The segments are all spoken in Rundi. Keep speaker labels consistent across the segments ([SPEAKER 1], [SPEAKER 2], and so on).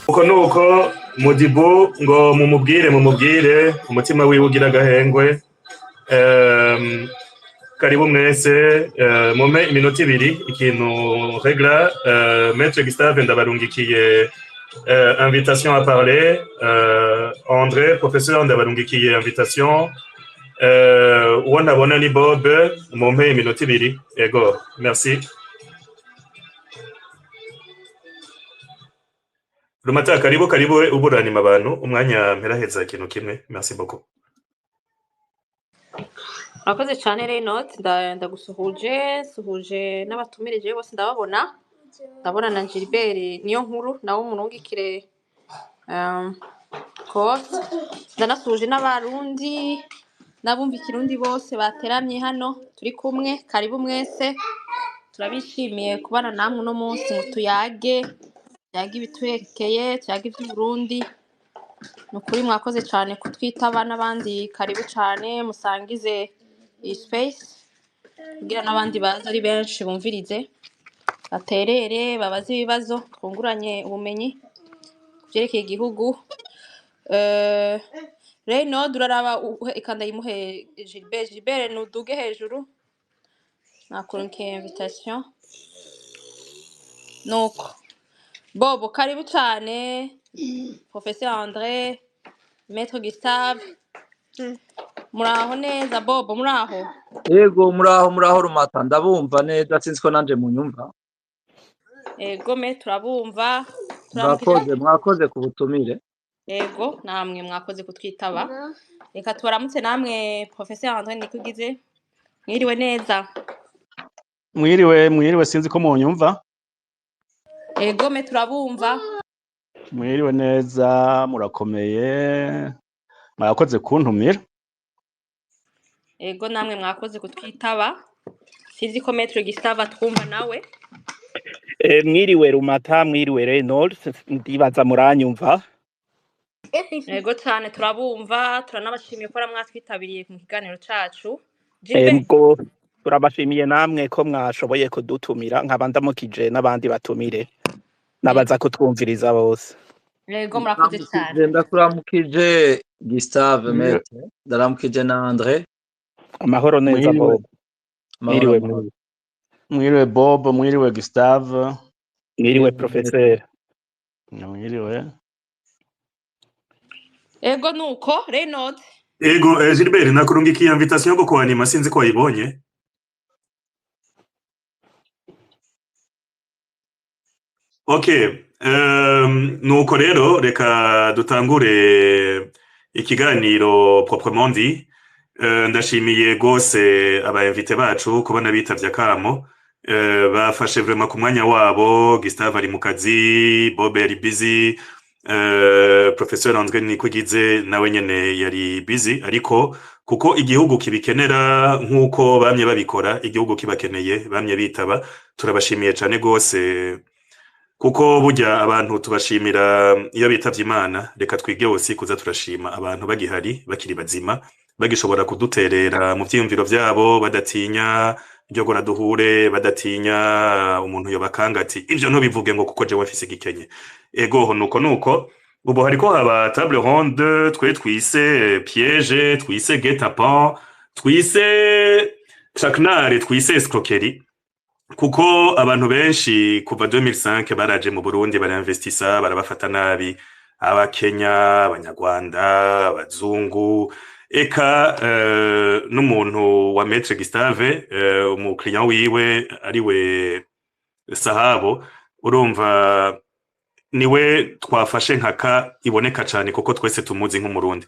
[SPEAKER 1] Uko nuko Mudibu ngo mumubwire, mumubwire umutima wiwe ugira agahengwe. Karibu mwese. Mumpe iminota 2 ikintu regla. Maître Gustave, ndabarungikiye invitation à parler. André, professeur, ndabarungikiye invitation. Uwo ntabona ni Bob. Mumpe iminota 2. Ego, merci. Rumata, karibu, karibu. Uburanima abantu umwanya mperaheza ikintu kimwe. Merci beaucoup.
[SPEAKER 2] Murakoze cyane, Reynolds. Ndagusuhuje, suhuje n'abatumirije bose. Ndababona, ndabona na Gilbert niyo nkuru, nawe umurungikire kote. Ndanasuhuje n'Abarundi n'abumva Ikirundi bose bateramye hano turi kumwe. Karibu mwese, turabishimiye kubana namwe uno munsi ngo tuyage, tuyage ibitwerekeye, tuyage ivy'Uburundi. Ni ukuri mwakoze cyane kutwitaba, n'abandi karibu cyane. Musangize iyi space kugira n'abandi baza ari benshi, bumvirize, baterere, babaze ibibazo, twunguranye ubumenyi ku vyerekeye igihugu. Reynold, uraraba ikanda yimuhe Gilbert. Gilbert, nuduge hejuru, nakurunkiye invitation. Nuko Bobo, karibu cane. Professeur André, Maître Gustave, muraho neza? Bobo, muraho?
[SPEAKER 3] Yego, muraho, muraho Rumata, ndabumva neza, sinzi ko nanje munyumva.
[SPEAKER 2] Ego me, turabumva, turamukije.
[SPEAKER 3] Mwakoze, mwakoze ku butumire.
[SPEAKER 2] Ego, namwe mwakoze kutwitaba. Reka tubaramutse namwe, Professeur André Nikugize. Mwiriwe neza?
[SPEAKER 4] Mwiriwe, mwiriwe, sinzi ko munyumva.
[SPEAKER 2] Ego me, turabumva.
[SPEAKER 4] Mwiriwe neza, murakomeye? Murakoze kuntumira.
[SPEAKER 2] Ego, namwe mwakoze kutwitaba. Sinzi ko Maître Gustave atwumva nawe.
[SPEAKER 5] Mwiriwe Rumata, mwiriwe Reynolds, ndibaza muranyumva.
[SPEAKER 2] Ego cyane, turabumva. Turanabashimiye ko mwatwitabiriye mu kiganiro cacu. Gilbert.
[SPEAKER 5] Ego, turabashimiye namwe ko mwashoboye kudutumira, nkaba ndamukije n'abandi batumire n'abaza kutwumviriza bose.
[SPEAKER 2] Ego, murakoze cyane.
[SPEAKER 3] Ndaramukije, ndakuramukije Gustave.
[SPEAKER 4] Mwiriwe.
[SPEAKER 3] Maître, ndaramukije na André.
[SPEAKER 5] Amahoro neza.
[SPEAKER 4] Mwiriwe.
[SPEAKER 5] Bob.
[SPEAKER 3] Amahoro.
[SPEAKER 5] Mwiriwe.
[SPEAKER 3] Amahoro.
[SPEAKER 5] Mwiriwe.
[SPEAKER 4] Mwiriwe Bob, mwiriwe Gustave.
[SPEAKER 5] Mwiriwe.
[SPEAKER 3] Mwiriwe.
[SPEAKER 5] Professeur.
[SPEAKER 4] Mwiriwe.
[SPEAKER 2] Ego, nuko Reynolds.
[SPEAKER 1] Ego, Gilbert, nakurungikiye invitation yo kuanima, sinzi ko wayibonye. Ok, nuko rero reka dutangure ikiganiro proprement dit. Ndashimiye gose aba invité bacu kubona bitavye akamo. Bafashe vraiment ku mwanya wabo. Gustave ari mu kazi, Bob yari busy, Professeur André Nikugize nawe nyene yari busy, ariko kuko igihugu kibikenera, nk'uko bamye babikora, igihugu kibakeneye bamye bitaba. Turabashimiye cane gose, kuko burya abantu tubashimira iyo bitavye Imana. Reka twige wose kuza turashima abantu bagihari, bakiri bazima, bagishobora kuduterera mu vyiyumviro vyabo, badatinya ryo duhure, badatinya umuntu yobakanga ati ivyo ntubivuge ngo kuko jewe mfise igikenye. Ego, nuko nuko ubu hariko haba table ronde twe twise piège, twise guet-apens, twise traquenard, twise escroquerie, kuko abantu benshi kuva 2005 baraje mu Burundi, barainvestisa, barabafata nabi: Abakenya, Abanyarwanda, abazungu, eka n'umuntu wa Maître Gustave, umukiriya wiwe ariwe Sahabo. Urumva niwe twafashe nkaka iboneka cane, kuko twese tumuzi nk'Umurundi.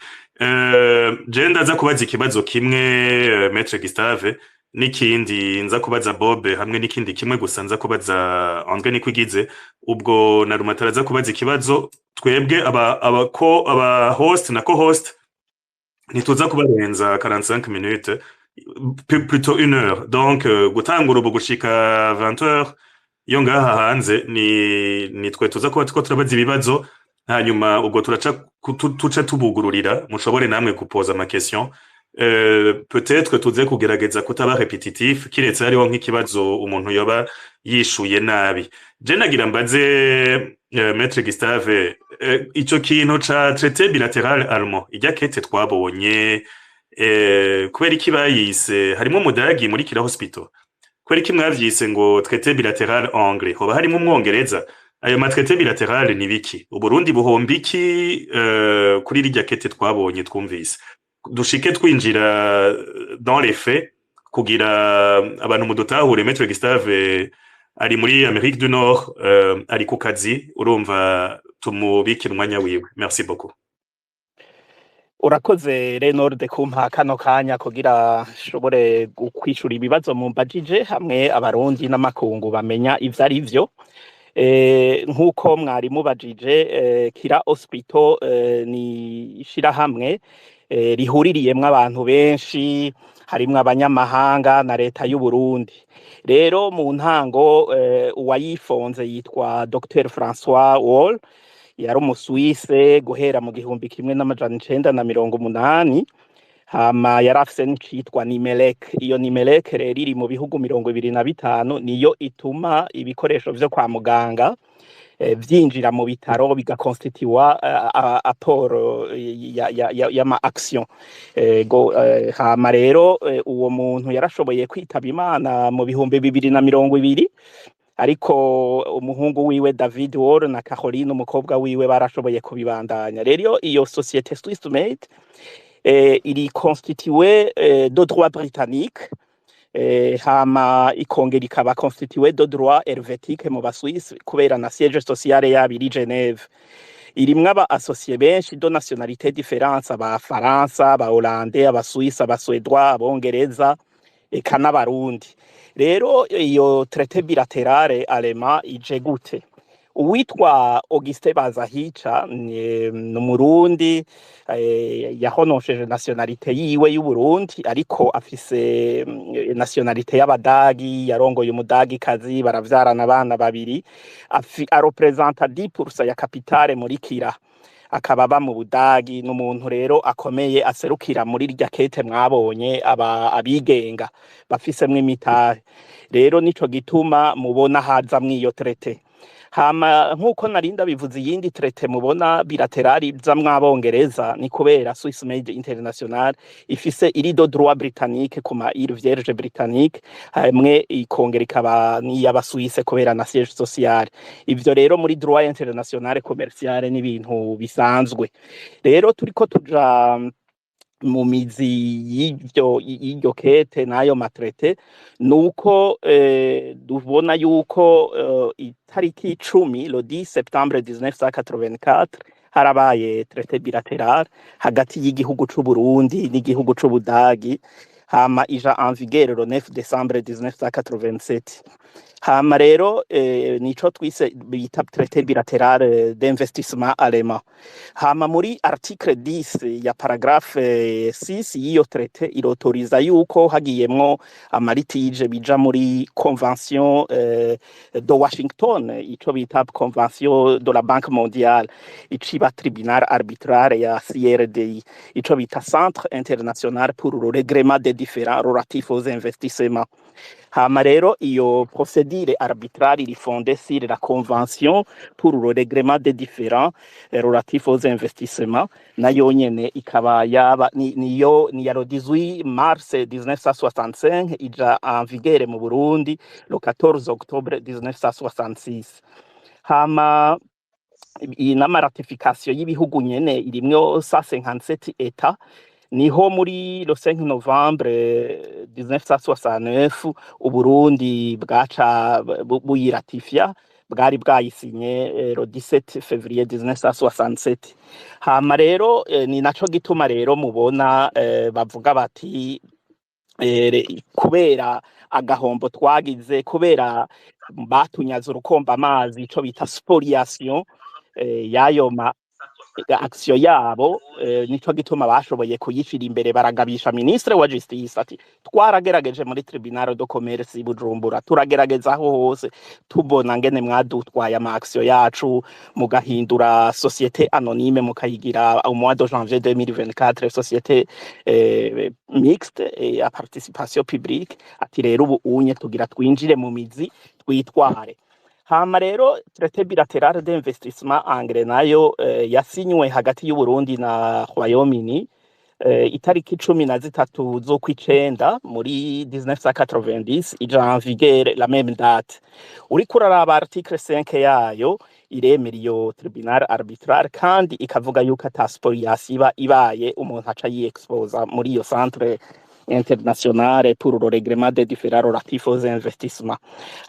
[SPEAKER 1] Je ndaza kubaza ikibazo kimwe Maître Gustave, n'ikindi nza kubaza Bob, hamwe n'ikindi kimwe gusa nza kubaza André Nikwigize. Ubwo na Rumatara aza kubaza ikibazo. Twebwe aba ko aba host na co-host ntituza kubarenza 45 minutes, plutôt une heure. Donc gutangura ubu gushika 20 heures iyo ngaha hanze, ni twe tuza kuba turiko turabaza ibibazo. Hanyuma ubwo turaca tuce tubugururira, mushobore namwe kupoza ama question. Peut-être tuze kugerageza kutaba répétitif, kiretse hariho nk'ikibazo umuntu yoba yishuye nabi. Je nagira mbaze Maître Gustave, ico kintu ca traité bilatéral allemand, irya kete twabonye, kubera iki bayise harimwo umudagi muri Kira Hospital? Kubera iki mwavyise ngo traité bilatéral anglais? Hoba harimwo umwongereza? Ayo ma traité bilatéral ni biki? Uburundi buhomba iki kuri rirya kete twabonye, twumvise? Dushike twinjira dans les faits kugira abantu mudutahure. Maître Gustave ari muri Amérique du Nord, ari ku kazi, urumva tumubikira umwanya wiwe. Merci beaucoup.
[SPEAKER 5] Urakoze Renorde kumpa kano kanya kugira nshobore kwishura ibibazo mumbajije, hamwe abarundi n'amakungu bamenya ivyo ari vyo. Nk'uko mwari mubajije, Kira Hospital ni ishirahamwe rihuririyemwo abantu benshi, harimwo abanyamahanga na leta y'u Burundi. Rero mu ntango uwayifonze yitwa Dr François Wall, yari umuswise guhera mu 1980. Hama yari afise n'icitwa Nimelec. Iyo Nimelec rero iri mu bihugu 25, niyo ituma ibikoresho vyo kwa muganga vyinjira mu bitaro, bigakonstituwa apport y'ama action. Hama rero uwo muntu yarashoboye kwitaba Imana mu 2020, ariko umuhungu wiwe David Wall na Caroline umukobwa wiwe barashoboye kubibandanya. Rero iyo société Swissmade iri constituée de droit britannique, hama ikongera ikaba constituée de droit helvétique mu Baswisi, kubera na siège social yabo iri Genève. Irimwo aba associés benshi de nationalité différentes: abafaransa, abaholande, abasuisse, abasuédois, abongereza, eka n'abarundi. Rero iyo traité bilatéral allemand ije gute? Uwitwa Augustin Bazahica ni umurundi, yahonosheje nationalité yiwe y'Uburundi, ariko afise nationalité y'Abadagi. Yarongoye umudagikazi, baravyarana abana babiri. Arepresenta 10% ya capital muri Kira, akaba aba mu Budagi. Ni umuntu rero akomeye, aserukira muri rya kete mwabonye aba abigenga bafisemwo imitahe. Rero nico gituma mubona hazamwo iyo traité. Hama nk'uko narinda bivuze, iyindi traité mubona bilatéral izamwo abongereza ni kubera Swiss Made International ifise iri de droit britannique ku ma îles Vierges britannique, hamwe ikongera ikaba n'iy'abasuisse kubera na siège social. Ivyo rero muri droit international commercial n'ibintu bisanzwe. Rero turiko tuja mu mizi y'ivyo, y'iryo kete n'ayo ma traité, nuko dubona yuko itariki 10, le 10 septembre 1984, harabaye traité bilatéral hagati y'igihugu c'u Burundi n'igihugu c'Ubudagi. Hama ija en vigueur le 9 décembre 1987. Hama rero nico twise bita traité bilatéral d'investissement allemand. Hama muri article 10 ya paragraphe 6 y'iyo traité, irotoriza yuko hagiyemwo ama litiges bija muri convention de Washington, ico bita convention de la Banque mondiale, iciba tribunal arbitral ya CIRDI, ico bita Centre international pour le règlement des différends relatifs aux investissements. Hama rero iyo procédure arbitrale iri fondée sur la convention pour le règlement des différends relatifs aux investissements, nayo nyene ikaba yaba niyo ni ya le 18 mars 1965, ija en vigueur mu Burundi le 14 octobre 1966. Hama iyi n'ama ratification y'ibihugu nyene irimwo 157 états. Niho muri le 5 novembre 1969 Uburundi bwaca buyiratifia, bwari bwayisinye le 17 février 1967. Hama rero ni naco gituma rero mubona bavuga bati kubera agahombo twagize, kubera batunyaze urukomba amazi, ico bita spoliation y'ayo ma Action yabo, nico gituma bashoboye kuyishira imbere, baragabisha ministre wa justice ati: "Twaragerageje muri tribunal de commerce i Bujumbura, turagerageza aho hose, tubona ngene mwadutwaye ama action yacu, mugahindura société anonyme, mukayigira au mois de janvier 2024 société mixte et à participation publique." Ati: "Rero ubu unye tugira twinjire mu mizi, twitware." Hama rero traité bilatéral d'investissement anglais nayo yasinywe hagati y'u Burundi na Royaume-Uni itariki 13 z'ukwicenda muri 1990, ija en vigueur la même date. Uriko uraraba article 5 yayo, iremera iyo tribunal arbitral, kandi ikavuga yuko ata spoliation iba ibaye, umuntu aca yiexposa muri iyo Centre internationale pour le règlement des différends relatifs aux investissements.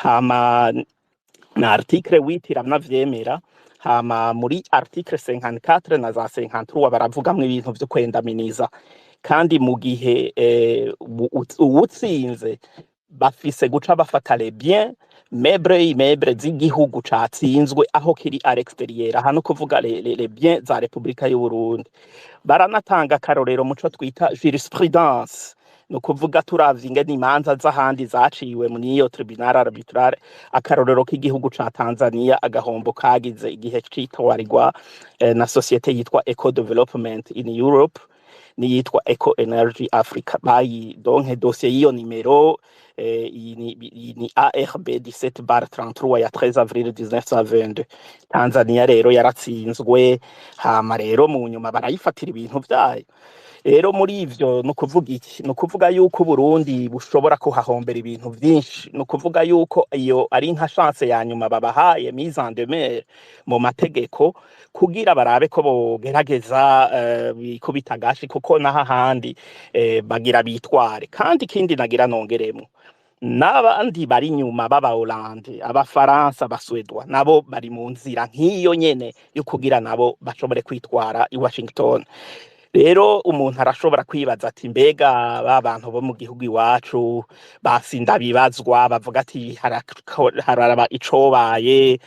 [SPEAKER 5] Hama na article 8 iranavyemera. Hama muri article 54 na za 53 baravugamwo ibintu vyo kwendaminiza, kandi mu gihe uwutsinze bafise guca bafata les biens meubles, immeubles z'igihugu catsinzwe aho kiri à l'extérieur. Aha no kuvuga les biens za Republika y'u Burundi. Baranatanga akarorero muco twita jurisprudence, ni ukuvuga turavye ingene imanza z'ahandi zaciwe muri iyo tribunal arbitral, akarorero k'igihugu ca Tanzania, agahombo kagize igihe citwarirwa na société yitwa Eco Development in Europe n'iyitwa Eco Energy Africa. Bayi donc dossier y'iyo nimero iyi ni ARB 17/33 ya 13 avril 1922. Tanzania rero yaratsinzwe, hama rero mu nyuma barayifatira ibintu vyayo. Rero muri ivyo ni ukuvuga iki? Ni ukuvuga yuko Uburundi bushobora kuhahombera ibintu vyinshi. Ni ukuvuga yuko iyo ari nka chance ya nyuma babahaye, mise en demeure mu mategeko, kugira barabe ko bogerageza bikubita agashi, kuko naho ahandi bagira bitware. Kandi ikindi nagira nongeremwo, n'abandi bari inyuma b'Abahorandi, Abafaransa, Abaswedwa, nabo bari mu nzira nk'iyo nyene yo kugira nabo bashobore kwitwara i Washington. Rero umuntu arashobora kwibaza ati: "Mbega ba bantu bo mu gihugu iwacu basinda bibazwa bavuga ati hararaba icobaye,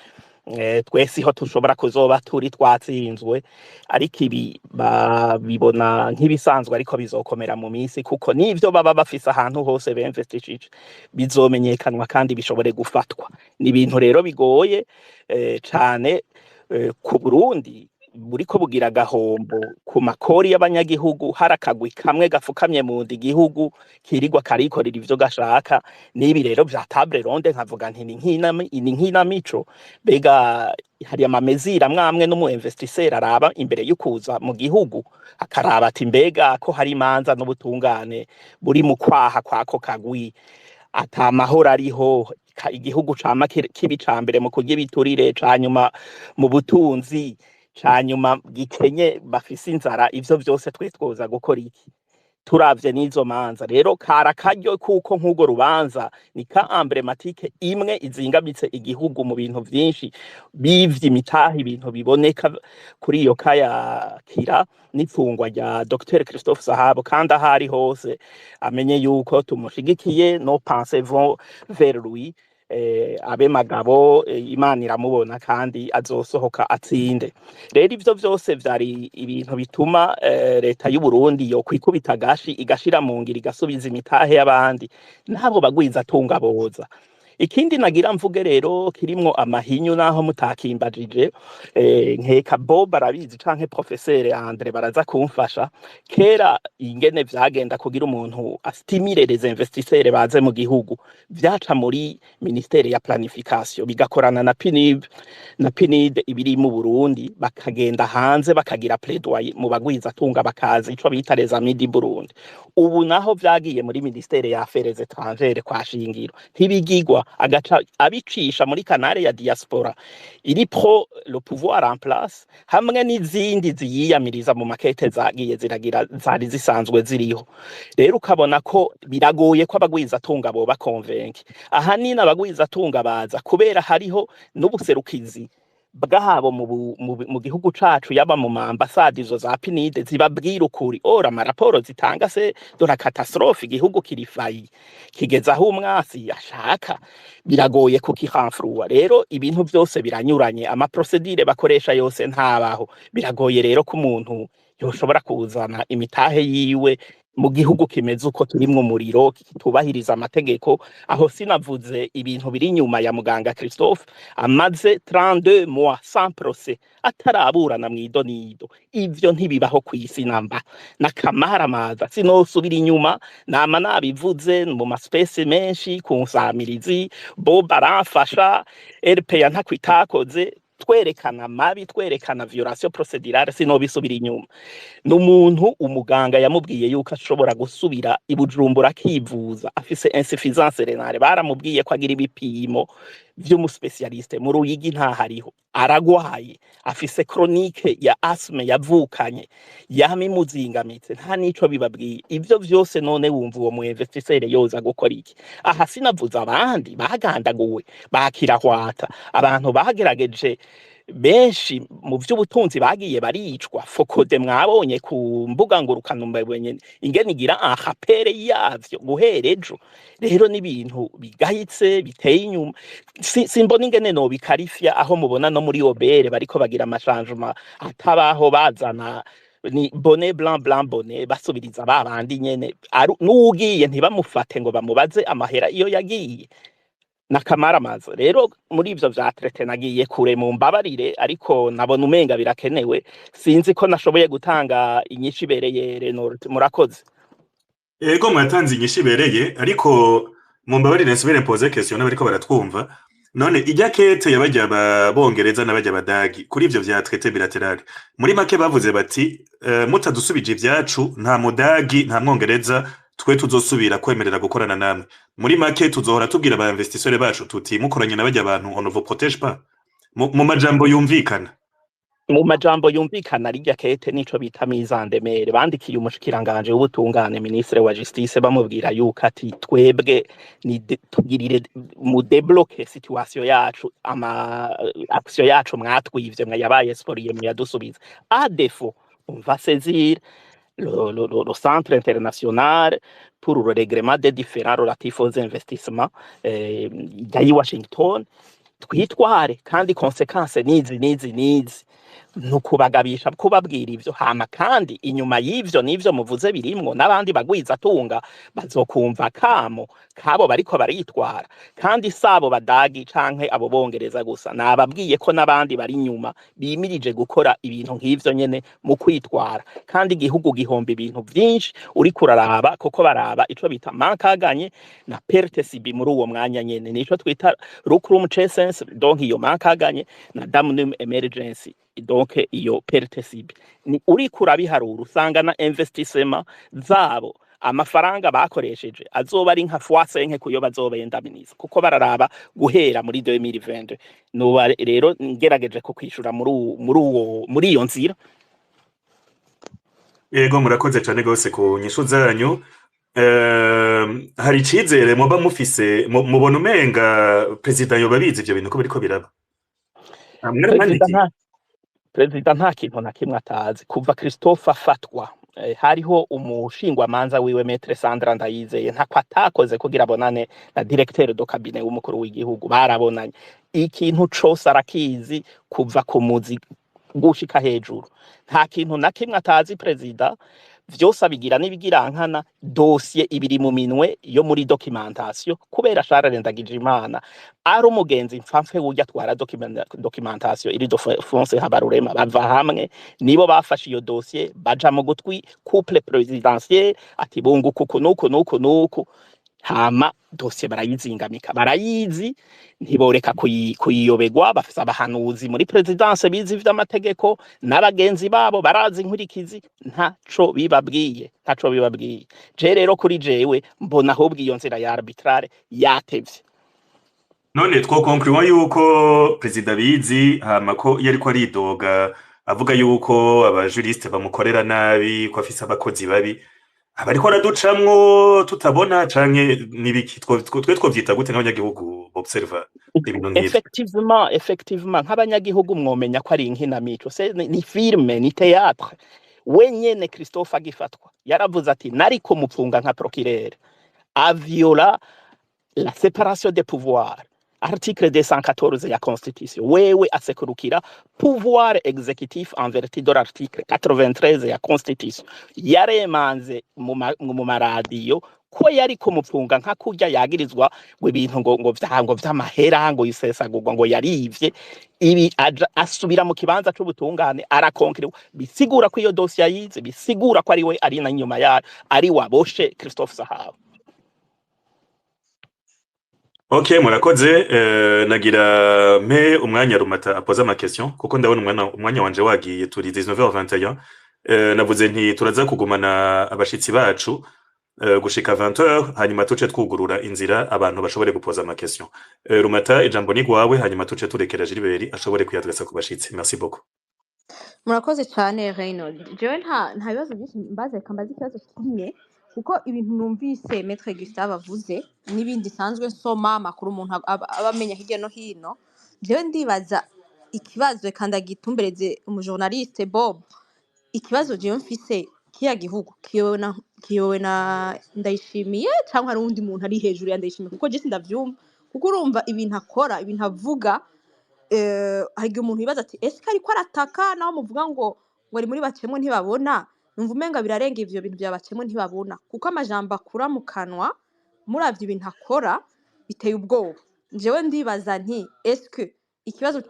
[SPEAKER 5] twese iho tushobora kuzoba turi twatsinzwe?" Ariko ibi babibona nk'ibisanzwe, ariko bizokomera mu minsi, kuko n'ivyo baba bafise ahantu hose bemvestishije bizomenyekanwa kandi bishobore gufatwa. Ni ibintu rero bigoye cane ku Burundi buriko bugira agahombo ku makori y'abanyagihugu. Hari akagwi kamwe gafukamye mu nda igihugu, kirirwa karikorera ivyo gashaka. N'ibi rero vya table ronde, nkavuga nti ni nk'inamico. Mbega hari ama mesures amwe amwe n'umu investisseur araba imbere y'ukuza mu gihugu, akaraba ati: "Mbega ko hari imanza n'ubutungane buri mu kwaha kwako kagwi, ata mahoro ariho, igihugu cama kibi ca mbere mu kurya ibiturire, ca nyuma mu butunzi, ca nyuma gikenye, bafise inzara, ivyo vyose twe twoza gukora iki?" Turavye n'izo manza rero, kara karyo, kuko nk'urwo rubanza ni ka emblématique imwe izingamitse igihugu mu bintu vyinshi, bivye imitahe, ibintu biboneka kuri iyo kayakira n'ifungwa rya Dr Christophe Sahabo. Kandi aho ari hose amenye yuko tumushigikiye, nos pensées vont vers lui. Abe magabo, Imana iramubona kandi azosohoka atsinde. Rero ivyo vyose vyari ibintu bituma leta y'u Burundi yo kwikubita agashi, igashira mu ngiro, igasubiza imitahe y'abandi n'abo bagwiza tunga boza. Ikindi nagira mvuge rero kirimwo amahinyu, naho mutakimbajije, nkeka Bob arabizi canke professeur Andre baraza kumfasha. Kera ingene vyagenda kugira umuntu astimule les investisseurs baze mu gihugu, vyaca muri ministère ya planification, bigakorana na PNUD na PNID ibiri mu Burundi, bakagenda hanze bakagira plaidoyer mu bagwiza tunga, bakaza ico bita les amis du Burundi. Ubu naho vyagiye muri ministère ya affaires étrangères kwa Shingiro, ntibigigwa, agaca abicisha muri canal ya diaspora iri pro le pouvoir en place, hamwe n'izindi ziyiyamiriza mu makete zagiye ziragira zari zisanzwe ziriho. Rero ukabona ko biragoye ko abagwizatunga boba convaincus. Ahanini abagwizatunga baza kubera hariho n'ubuserukizi. Bwabo mu gihugu cacu, yaba mu ma ambassades, izo za PNUD zibabwira ukuri. Ora amaraporo zitanga, c'est de la catastrophe. Igihugu kiri failli, kigeze aho umwasi ashaka, biragoye kukihanfurua. Rero ibintu vyose biranyuranye, ama procédures bakoresha yose ntabaho. Biragoye rero ko umuntu yoshobora kuzana imitahe yiwe mu gihugu kimeze uko, turimwo umuriro, kitubahiriza amategeko. Aho sinavuze ibintu biri inyuma ya muganga Christophe, amaze 32 mois sans procès, ataraburana mw'idonido. Ivyo ntibibaho kw'isi namba n'akamaramaza. Sinosubira inyuma, nama nabivuze mu ma spaces menshi ku nsamirizi. Bob aramfasha, RPA ntako itakoze, twerekana amabi, twerekana violation procédurale. Sinobisubira inyuma. N'umuntu umuganga yamubwiye yuko ashobora gusubira i Bujumbura akivuza, afise insuffisance rénale. Baramubwiye ko agira ibipimo vy'umu spécialiste mu Ruyigi, ntahariho. Aragwaye, afise chronique ya asthme yavukanye, yama imuzingamitse, nta nico bibabwiye ivyo vyose. None wumva uwo mu investisseur yoza gukora iki? Aha sinavuze abandi bagandaguwe, bakirahwata, abantu bagerageje benshi mu vy'ubutunzi bagiye baricwa. FOCODE mwabonye ku mbuga ngurukana ingene igira rappel yavyo guhera ejo. Rero n'ibintu bigayitse biteye inyuma. Simbona ingene nobikarifya. Aho mubona no muri OBR bariko bagira ama changements atabaho, bazana ni bonnet blanc, blanc bonnet, basubiriza ba bandi nyene. N'uwugiye ntibamufate ngo bamubaze amahera iyo yagiye, nakamaramaza. Rero muri ivyo vya traité nagiye kure, mu mbabarire, ariko nabona umenga birakenewe. Sinzi ko nashoboye gutanga inyishu ibereye, Renord. Murakoze.
[SPEAKER 1] Ego, mwatanze inyishu ibereye, ariko mumbabarire nsubire mpoze question n'abariko baratwumva. None ijya kete yabajya abongereza n'abajya abadagi kuri ivyo vya traité bilatéral, muri make bavuze bati mutadusubije ivyacu, nta mudagi, nta mwongereza twe tuzosubira kwemerera gukorana namwe. Muri make tuzohora tubwira aba investisseurs bacu tuti mukoranye n'abajya abantu, on ne vous protège pas, mu majambo yumvikana.
[SPEAKER 5] Mu majambo yumvikana, rirya kete nico bita mise en demeure bandikiye umushikiranganje w'ubutungane, ministre wa justice, bamubwira yuko ati twebwe ni tugirire mu débloque situation yacu, ama action yacu mwatwivye, mwayabaye spoliées, muyadusubiza. À défaut, on va saisir le Centre international pour le règlement des différends relatifs aux investissements i Washington, twitware, kandi conséquences nizi nizi nizi. Nukubagabisha, kubabwira ivyo. Hama kandi inyuma y'ivyo n'ivyo muvuze birimwo n'abandi bagwizatunga bazokumva kamo kabo bariko baritwara. Kandi sabo badagi canke abo bongereza gusa, nababwiye ko n'abandi bari inyuma bimirije gukora ibintu nk'ivyo nyene mu kwitwara. Kandi igihugu gihomba ibintu vyinshi uriko uraraba, kuko baraba ico bita manque à gagner na perte subie muri uwo mwanya nyene, nico twita lucrum cessans, donc iyo manque à gagner, na damnum emergens, donc iyo perte subie. Ni uriko urabiharura usanga na investissement zabo, amafaranga bakoresheje, azoba ari nka fois 5 kuyo bazobendaminiza, kuko bararaba guhera muri 2022. Nuba rero ngerageje kukwishura muri iyo nzira.
[SPEAKER 1] Yego, murakoze cane gose ku nyishu zanyu. Hari icizere muba mufise, mubona umenga perezida yoba abizi ivyo bintu ko biriko biraba? Ah,
[SPEAKER 5] Perezida
[SPEAKER 1] mwaramwandikiye?
[SPEAKER 5] Nta perezida nta kintu na kimwe atazi. Kuva Christophe afatwa, hariho umushingwamanza wiwe, Maître Sandra Ndayizeye, ntako atakoze kugira abonane na directeur de cabinet w'umukuru w'igihugu. Barabonanye. Ikintu cose arakizi, kuva ku muzi gushika hejuru, nta kintu na kimwe atazi perezida. Vyose abigira n'ibigirankana. Dosiye ibiri mu minwe yo muri documentation, kubera Charles Ndagijimana ari umugenzi mfamfe wurya atwara documentation iri Ildefonse Habarurema, bava hamwe, nibo bafashe iyo dosiye, baja mu gutwi couple présidentiel ati bunguka uku nuku nuku nuku. Hama dosiye barayizingamika, barayizi, ntiboreka kuyiyobegwa. Bafise abahanuzi muri présidence bizi ivy'amategeko, n'abagenzi babo barazi inkurikizi. Ntaco bibabwiye, ntaco bibabwiye. Je rero kuri jewe mbona ahubwo iyo nzira ya arbitrage yatevye.
[SPEAKER 1] None twokonkluwa yuko perezida abizi, hama ko iyo ariko aridoga avuga yuko aba juristes bamukorera nabi, ko afise abakozi babi, Aba ariko araducamwo tutabona, canke nibiki? Twe twovyita gute nk'abanyagihugu observa ibintu nk'ivyo?
[SPEAKER 5] Effectivement, nk'abanyagihugu mwomenya ko ari inkinamico, ni film, ni théâtre. Wenyene Christophe agifatwa yaravuze ati: "Nariko mupfunga nka procureur aviola la séparation des pouvoirs, article 214 ya constitution. Wewe asekurukira pouvoir exécutif en vertu de l'article 93 ya constitution." Yaremanze mu maradiyo ko yari kumupfunga nka kurya yagirizwa ngo ibintu ngo vy'amahera, ngo isesagurwa, ngo yarivye ibi. Aja asubira mu kibanza c'ubutungane, arakonkerewa. Bisigura ko iyo dosiye ayize, bisigura ko ari we ari na nyuma yayo, ari waboshe Christophe Sahabo.
[SPEAKER 1] Ok, murakoze. Nagira mpe umwanya Rumata apoze ama question, kuko ndabona umwanya wanje wagiye, turi 19h21. Navuze nti turaza kugumana abashitsi bacu gushika 20h, hanyuma tuce twugurura inzira abantu bashobore gupoza ama question. Rumata, ijambo ni gwawe, hanyuma tuce turekera Gilbert ashobore kuyadresa ku bashitsi. Merci beaucoup.
[SPEAKER 2] Murakoze cyane, Reynold. Jewe nta bibazo byinshi mbaza, reka mbaze ikibazo kimwe, kuko ibintu numvise Maître Gustave avuze n'ibindi nsanzwe nsoma, amakuru umuntu aba amenya hirya no hino, jewe ndibaza ikibazo, reka ndagitumbereze umujournaliste Bob. Ikibazo jewe mfise: kiya gihugu kiyobowe na Ndayishimiye, cyangwa hari uwundi muntu ari hejuru ya Ndayishimiye? Kuko je sindavyumva, kuko urumva ibintu akora, ibintu avuga, hari igihe umuntu yibaza ati: "Ese ko ariko arataka?" Naho muvuga ngo ari muri bakemwe ntibabona, numva umenga birarenga ivyo bintu bya bakemwe ntibabona, kuko amajambo akura mu kanwa, muravye ibintu akora, biteye ubwoba. Jewe ndibaza nti: eske ikibazo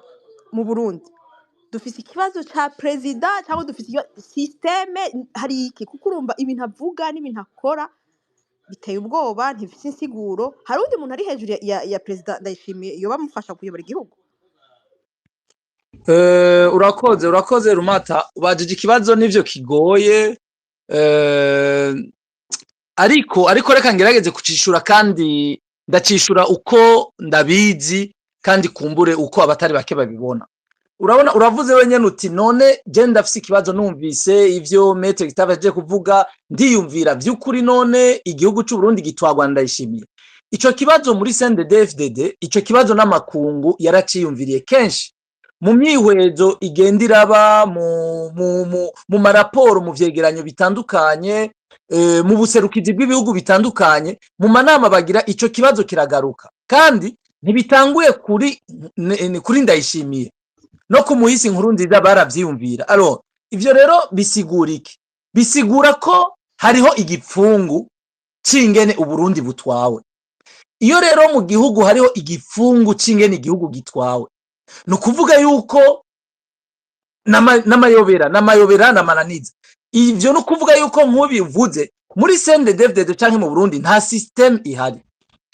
[SPEAKER 2] mu Burundi, dufise ikibazo ca perezida, cyangwa dufise système? Hari iki? Kuko urumva ibintu avuga n'ibintu akora biteye ubwoba, ntibifise insiguro. Hari uwundi muntu ari hejuru ya perezida Ndayishimiye yoba amufasha kuyobora igihugu?
[SPEAKER 3] Urakoze Rumata, ubajije ikibazo nivyo kigoye, ariko reka ngerageze kucishura, kandi ndacishura uko ndabizi, kandi kumbure uko abatari bake babibona. Urabona, uravuze wenyene uti: "None je ndafise ikibazo, numvise ivyo Maître Gustave aje kuvuga, ndiyumvira vy'ukuri, none igihugu c'u Burundi gitwarwa na Ndayishimiye?" Ico kibazo muri CNDD-FDD, ico kibazo n'amakungu yaraciyumviriye kenshi mu myihwezo igenda iraba, mu maraporo, mu vyegeranyo bitandukanye, mu buserukizi bw'ibihugu bitandukanye, mu manama bagira, ico kibazo kiragaruka. Kandi ntibitanguye kuri Ndayishimiye, no ku muhisi Nkuru Nziza baravyiyumvira. Alors ivyo rero bisigura iki? Bisigura ko hariho igipfungu c'ingene Uburundi butwawe. Iyo rero mu gihugu hariho igipfungu c'ingene igihugu gitwawe, ni ukuvuga yuko n'amayobera n'amananiza. Ivyo ni ukuvuga yuko, nk'ubivuze, muri CNDD-FDD canke mu Burundi nta système ihari,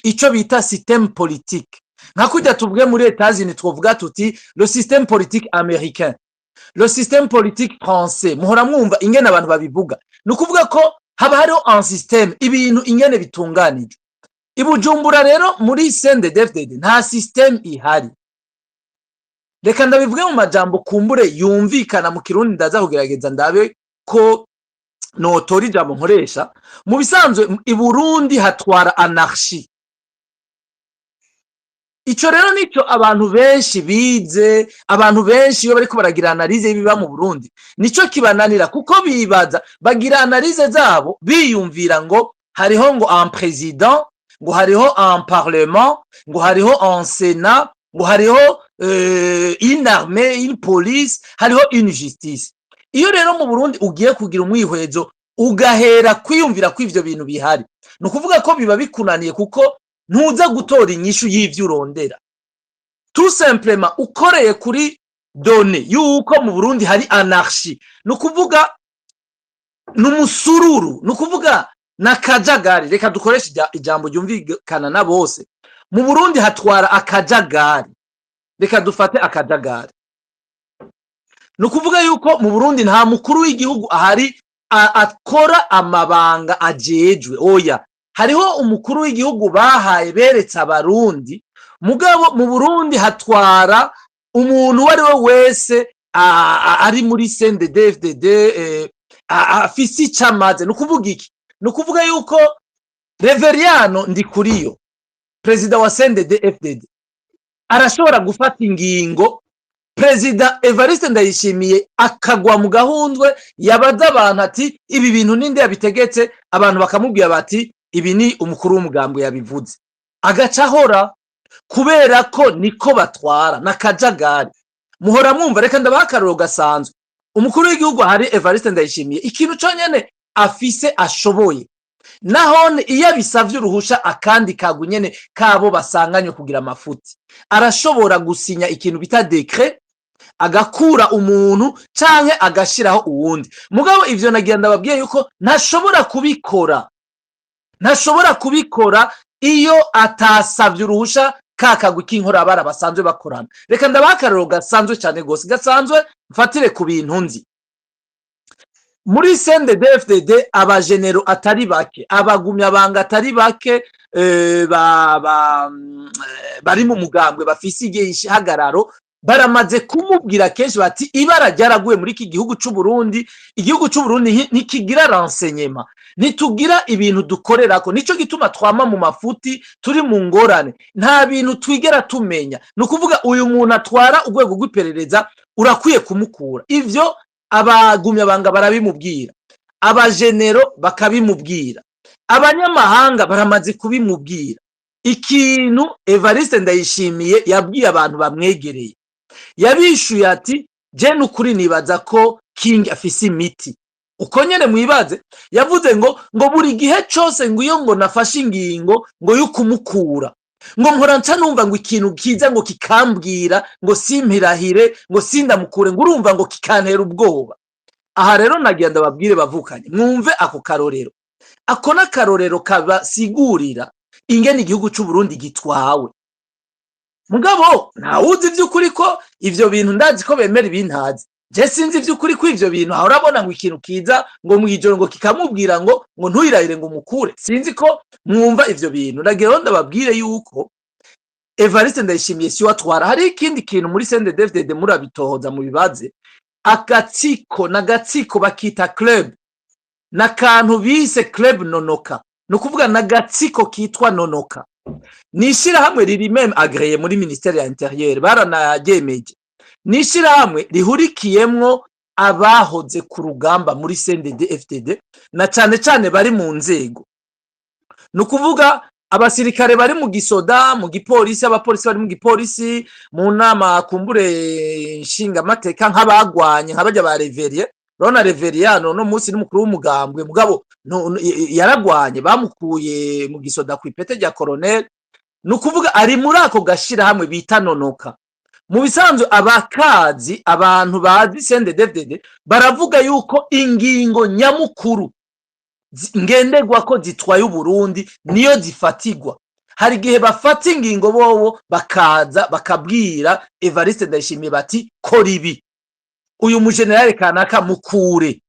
[SPEAKER 3] ico bita système politique. Nka kurya tuvuge muri Etats-Unis, twovuga tuti le système politique américain, le système politique français, muhora mwumva ingene abantu babivuga. Ni ukuvuga ko haba hariho un système, ibintu ingene bitunganijwe. I Bujumbura rero, muri CNDD-FDD nta système ihari. Reka ndabivuge mu majambo kumbure yumvikana mu Kirundi, ndaza kugerageza ndabe ko notora ijambo nkoresha. Mu bisanzwe i Burundi hatwara anarchie. Ico rero nico abantu benshi bize, abantu benshi iyo bariko baragira analyse y'ibiba mu Burundi nico kibananira, kuko bibaza, bagira analyse zabo biyumvira ngo hariho ngo un président, ngo hariho un parlement, ngo hariho un sénat, ngo hariho une armée, une police, hariho une justice. Iyo rero mu Burundi ugiye kugira umwihwezo, ugahera kwiyumvira ko ivyo bintu bihari, ni ukuvuga ko biba bikunaniye, kuko ntuza gutora inyishu y'ivyo urondera. Tout simplement ukoreye kuri donnée yuko mu Burundi hari anarchie, ni ukuvuga ni umusururu, ni ukuvuga na kajagari. Reka dukoreshe ijambo ryumvikana na bose: mu Burundi hatwara akajagari. Reka dufate akajagari. Ni ukuvuga yuko mu Burundi nta mukuru w'igihugu ahari akora amabanga ajejwe. Oya, hariho umukuru w'igihugu bahaye, beretse Abarundi, mugabo mu Burundi hatwara umuntu uwo ari we wese ari muri CNDD-FDD, afise ico amaze. Ni ukuvuga iki? Ni ukuvuga yuko Reveriyano Ndikuriyo, perezida wa CNDD FDD, arashobora gufata ingingo, Perezida Evariste Ndayishimiye akagwa mu gahundwe. Yabaza abantu ati: "Ibi bintu ninde yabitegetse?" Abantu bakamubwira bati: "Ibi ni umukuru w'umugambwe yabivuze." Agaca ahora, kubera ko niko batwara n'akajagari muhora mwumva. Reka ndabaha akarorero gasanzwe. Umukuru w'igihugu hari Evariste Ndayishimiye, ikintu conyene afise ashoboye, nahone iyo abisavye uruhusha akandi kagwi nyene kabo basanganywe kugira amafuti, arashobora gusinya ikintu bita décret, agakura umuntu canke agashiraho uwundi. Mugabo ivyo nagira ndababwiye yuko ntashobora kubikora, ntashobora kubikora iyo atasavye uruhusha ka kagwi k'inkorabara basanzwe bakorana. Reka ndabaha akarorero gasanzwe cane gose, gasanzwe, mfatire ku bintu nzi. Muri CNDD-FDD, abajenero atari bake, abagumyabanga atari bake, bari mu mugambwe bafise igihagararo, baramaze kumubwira kenshi bati: "Ibara ryaraguye muri iki gihugu c'u Burundi. Igihugu c'u Burundi ntikigira renseignement, ntitugira ibintu dukorerako. Nico gituma twama mu mafuti, turi mu ngorane, nta bintu twigera tumenya. Ni ukuvuga uyu muntu atwara urwego rw'iperereza urakwiye kumukura." Ivyo abagumyabanga barabimubwira, abajenero bakabimubwira, abanyamahanga baramaze kubimubwira. Ikintu Evariste Ndayishimiye yabwiye abantu bamwegereye, yabishuye ati: "Je nukuri nibaza ko King afise imiti." Uko nyene mwibaze, yavuze ngo buri gihe cose ngo iyo ngo nafashe ingingo ngo yo kumukura, ngo mpora nca numva ngo ikintu kiza ngo kikambwira ngo simpirahire, ngo sindamukure, ngo urumva ngo kikantera ubwoba. Aha rero nagira ndababwire bavukanye, mwumve ako karorero. Ako n'akarorero kabasigurira ingene igihugu c'u Burundi gitwawe. Mugabo ntawuzi ivy'ukuri ko ivyo bintu, ndazi ko bemera ibintazi. Je sinzi ivy'ukuri ko ivyo bintu ahora abona ngo ikintu kiza ngo mw'ijoro ngo kikamubwira ngo ntuyirahire ngo umukure. Sinzi ko mwumva ivyo bintu. Ndagira rero ndababwire yuko Evariste Ndayishimiye si we atwara. Hari ikindi kintu muri CNDD-FDD, murabitohoza mubibaze. Agatsiko n'agatsiko bakita club, n'akantu bise Club Nonoka. Ni ukuvuga n'agatsiko kitwa Nonoka, ni ishirahamwe riri même agréé muri ministère ya intérieur, baranaryemeje. Ni ishirahamwe rihurikiyemwo abahoze ku rugamba muri CNDD FDD, na cane cane bari mu nzego. Ni ukuvuga abasirikare bari mu gisoda, mu gipolisi, abapolisi bari mu gipolisi, mu nama kumbure nshingamateka, nk'abagwanye, nka barya ba Révérien. Urabona Reveriyano no munsi n'umukuru w'umugambwe, mugabo yaragwanye, bamukuye mu gisoda ku ipete rya colonel. Ni ukuvuga ari muri ako gashirahamwe bita Nonoka. Mu bisanzwe abakazi, abantu bazi CNDD-FDD, baravuga yuko ingingo nyamukuru ngenderwa ko zitwaye Uburundi niyo zifatigwa. Hari igihe bafata ingingo bobo bakaza bakabwira Evariste Ndayishimiye bati: "Kora ibi, uyu mujenerali kanaka mukure."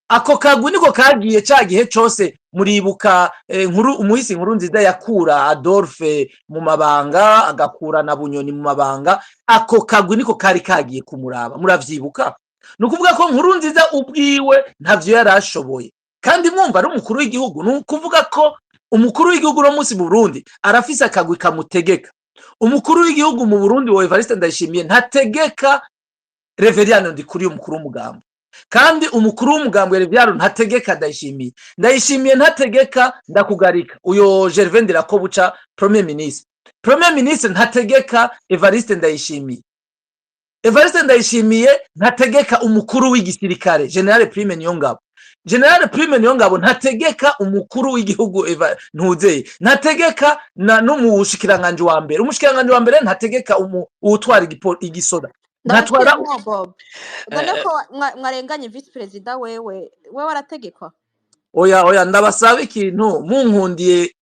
[SPEAKER 3] Ako kagwi niko kagiye ca gihe cose muribuka nkuru umuhisi Nkuru Nziza yakura Adolphe mu mabanga, agakura na Bunyoni mu mabanga. Ako kagwi niko kari kagiye kumuraba, muravyibuka. Ni ukuvuga ko Nkuru Nziza ubwiwe ntavyo yari ashoboye, kandi mwumva ari umukuru w'igihugu. Ni ukuvuga ko umukuru w'igihugu uno munsi mu Burundi arafise akagwi kamutegeka. Umukuru w'igihugu mu Burundi wa Evariste Ndayishimiye ntategeka Reveriyano Ndikuriye, umukuru w'umugambi. Kandi umukuru w'umugambi Reveriyano ntategeka Ndayishimiye, Ndayishimiye ntategeka Ndakugarika, uyo Gervais Ndirakobuca, premier ministre. Premier ministre ntategeka Evariste Ndayishimiye, Evariste Ndayishimiye ntategeka umukuru w'igisirikare Général Prime Niyongabo, Général Prime Niyongabo ntategeka umukuru w'igihugu Eva Ntuzeye, ntategeka na n'umushikiranganje wa mbere, umushikiranganje wa mbere ntategeka uwutwara igisoda, ntatwara.
[SPEAKER 2] Ndabasubiramo Bob, ubona ko mwarenganye vice perezida. Wewe arategekwa?
[SPEAKER 3] Oya, oya, ndabasaba ikintu munkundiye,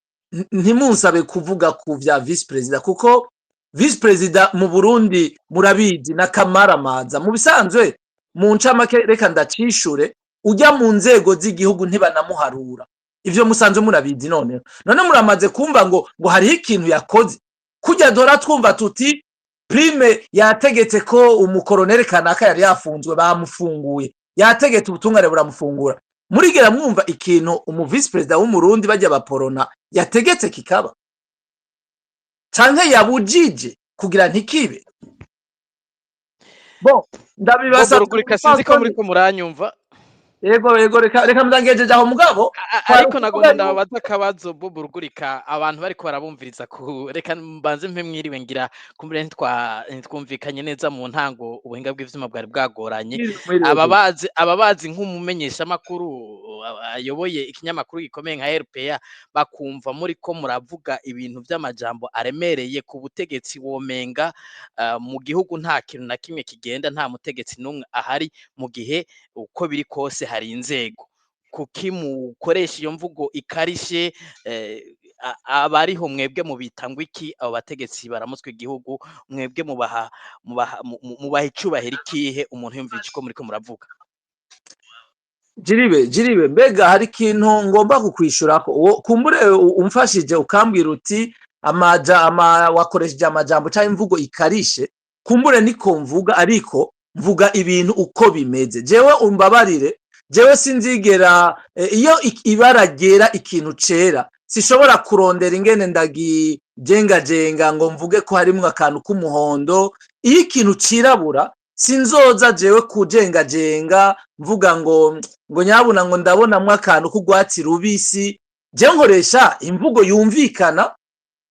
[SPEAKER 3] ntimunsabe kuvuga ku vya vice perezida, kuko vice perezida mu Burundi murabizi na kamaramaza. Mu bisanzwe, mu ncamake, reka ndacishure: ujya mu nzego z'igihugu ntibanamuharura. Ivyo musanzwe murabizi. Noneho none muramaze kumva ngo hariho ikintu yakoze kujya dora twumva tuti Prime yategetse ko umukoroneri kanaka yari yafunzwe bamufunguye, yategetse ubutungane buramufungura. Murigera mwumva ikintu umu vice perezida w'Umurundi bajya baporona yategetse kikaba, canke yabujije kugira ntikibe? Bon,
[SPEAKER 6] Bobo
[SPEAKER 3] ndabibasabye.
[SPEAKER 6] Rugurika, sinzi ko muri ko muranyumva.
[SPEAKER 3] Yego, reka mudangejeje aho, mugabo twari
[SPEAKER 6] Ariko
[SPEAKER 3] kuvuga
[SPEAKER 6] nagomba
[SPEAKER 3] yuko
[SPEAKER 6] ndababaza akabazo, Bobo Rugurika. Abantu bariko barabumviriza ku reka mbanze mpe mwiriwe, ngira kumbure ntitwumvikanye neza mu ntango, ubuhinga bw'ivyuma bwari bwagoranye.
[SPEAKER 3] Mwiriwe, mwiriwe.
[SPEAKER 6] Ababazi nk'umumenyeshamakuru ayoboye ikinyamakuru gikomeye nka RPA, bakumva muri ko muravuga ibintu vy'amajambo aremereye ku butegetsi, womenga mu gihugu nta kintu na kimwe kigenda, nta mutegetsi n'umwe ahari, mu gihe uko biri kose hari inzego. Kuki mukoresha iyo mvugo ikarishe? Abariho mwebwe mubita ngo iki? Abo bategetsi baramutswe igihugu, mwebwe mubaha icubahiro ikihe, umuntu yumvise uko muriko muravuga?
[SPEAKER 3] Jiribe, jiribe, mbega hari ikintu ngomba kukwishurako. Kumbure umfashije ukambwira uti amaja ama wakoresheje amajambo canke imvugo ikarishe. Kumbure niko mvuga, ariko mvuga ibintu uko bimeze. Jewe umbabarire, jewe sinzigera iyo ibara ryera, ikintu cera, sishobora kurondera ingene ndagijengajenga ngo mvuge ko harimwo akantu k'umuhondo. Iyo ikintu cirabura, sinzoza jewe kujengajenga mvuga ngo nyabuna ngo ndabonamwo akantu k'urwatsi rubisi. Jewe nkoresha imvugo yumvikana,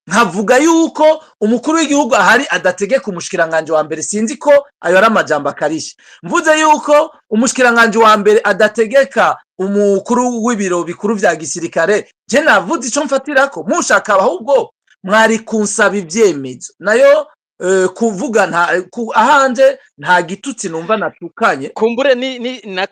[SPEAKER 3] nkavuga yuko umukuru w'igihugu ahari adategeka umushikiranganje wa mbere. Sinzi ko ayo ari amajambo akarishe. Mvuze yuko umushikiranganje wa mbere adategeka umukuru w'ibiro bikuru vya gisirikare, je navuze ico mfatirako. Mushaka ahubwo mwari kunsaba ivyemezo nayo kuvuga nta ahanje nta gitutsi numva natukanye.
[SPEAKER 6] Kumbure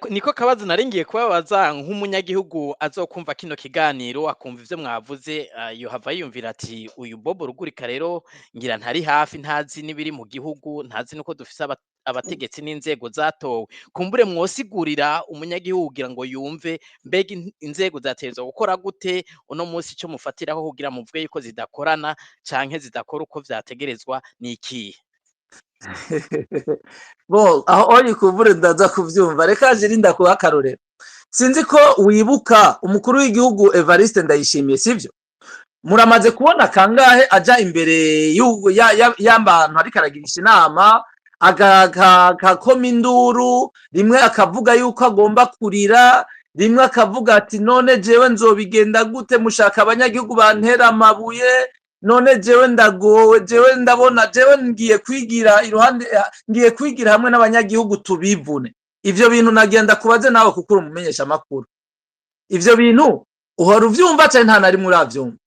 [SPEAKER 6] niko kabazo nari ngiye kubabaza. Nk'umunyagihugu azokumva kino kiganiro, akumva ivyo mwavuze, yohava yiyumvira ati: "Uyu Bobo Rugurika rero ngira ntari hafi, ntazi n'ibiri mu gihugu, ntazi nuko dufise abategetsi n'inzego zatowe." Kumbure mwosigurira umunyagihugu kugira ngo yumve, mbega inzego zategerezwa gukora gute uno munsi? Ico mufatiraho kugira muvuge yuko zidakorana canke zidakora uko vyategerezwa ni ikihe?
[SPEAKER 3] Bo aho oyi kumbure ndaza kuvyumva. Reka jirinda kuha akarorero. Sinzi ko wibuka umukuru w'igihugu Evariste Ndayishimiye, sivyo? Muramaze kubona kangahe aja imbere y'abantu ariko aragirisha inama, agakoma induru rimwe, akavuga yuko agomba kurira rimwe, akavuga ati: "None jewe nzobigenda gute? Mushaka abanyagihugu bantera amabuye? None jewe ndagowe, jewe ndabona jewe ngiye kwigira iruhande, ngiye kwigira hamwe n'abanyagihugu tubivune." Ivyo bintu nagenda kubaze nawe, kuko uri umumenyesha makuru, ivyo bintu uhora uvyumva canke nta na rimwe uravyumva?